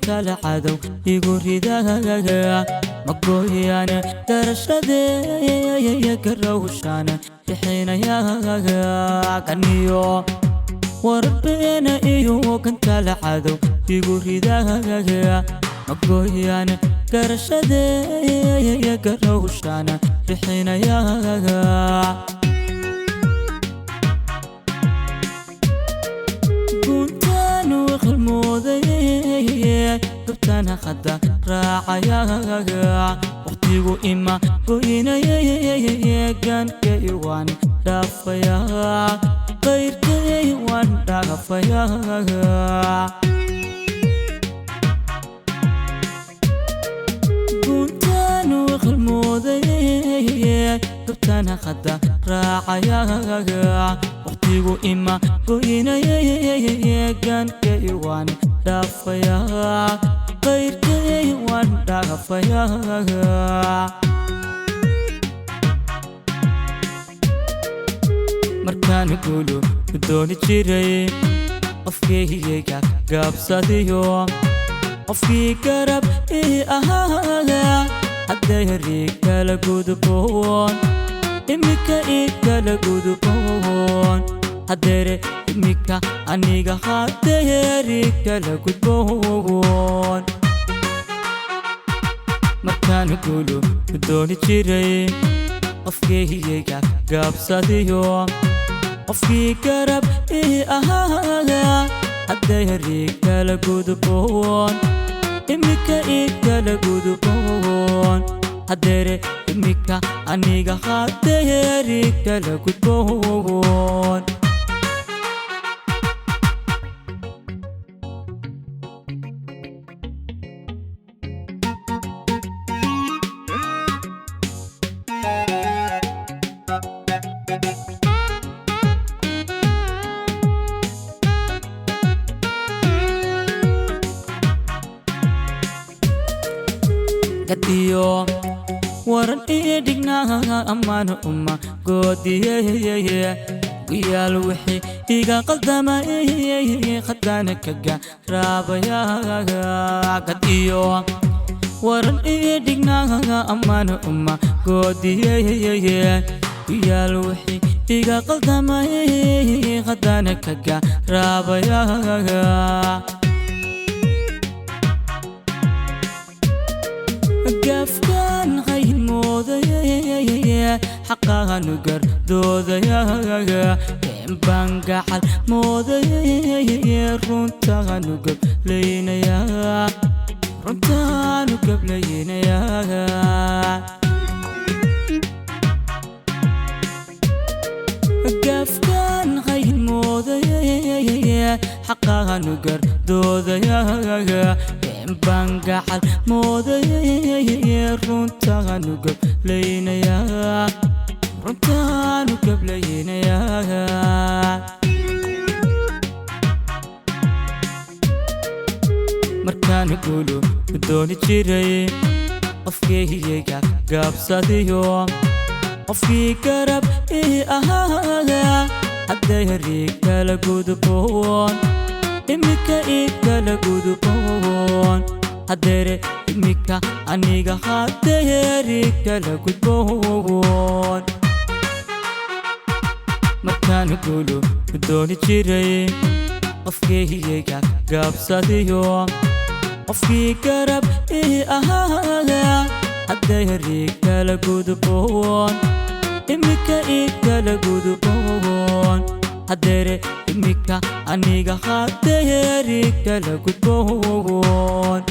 gantaal cadow igu ridaa magoyaan garashadeeya garowshaan bixinaya ganiyo warbeena iyo gantaal cadow igu ridaa magoyaan garashadeeya garowshaan bixinaya gabtana khada raacaya waqtigu ima goynaya gankay waan dhaafaya qayrkay waan dhaafaya guntaan waqalmoodaya gabtana khada raacaya waqtigu ima goynaya gankay waan dhaafaya qayrkay waan dhaafaya markaan guulo dooni jiray qofkayga gaabsadiyo qofkii garab ii ahaa hadday kala gudboon imika ii kala gudboon hadeere imika aniga hadeeri kala gudboon markaan guulo dooni jiray qofkayga gaabsadiyo qofkii garab ii ahaa hadday kala gudboon imika ii kala gudboon hadeere imika aniga hadeeri kala gudboon. Gadiyo waran ii dhignaa ammaan uma goodiye guyaal wixii iga qaldamay khadana kaga raabaya gadiyo waran ii dhignaa ammaan uma goodiye guyaal wixii iga qaldamay khadana kaga raabaya gafkaan hayn moodaya xaqaanu gardoodaya been gacal moodaya runtaanu gablaynaya runtaanu gablaynaya gafkaan hayn moodaya xaqaanu gardoodaya been gacal moodaya runtaanu gablaynaya runtaanu gablaynaya markaan guulo dooni jiray qofkayga gaabsadiyo qofkii garab ii ahaa hadday kala gudboon imika ii kala gudboon hadeere imika aniga hadeeri kala gudboon markaan guulo dooni jiray qofkayga gaabsadiyo qofkii garab ii ahaa hadday kala gudboon imika ii kala gudboon hadeere imika aniga hadeeri kala gudboon.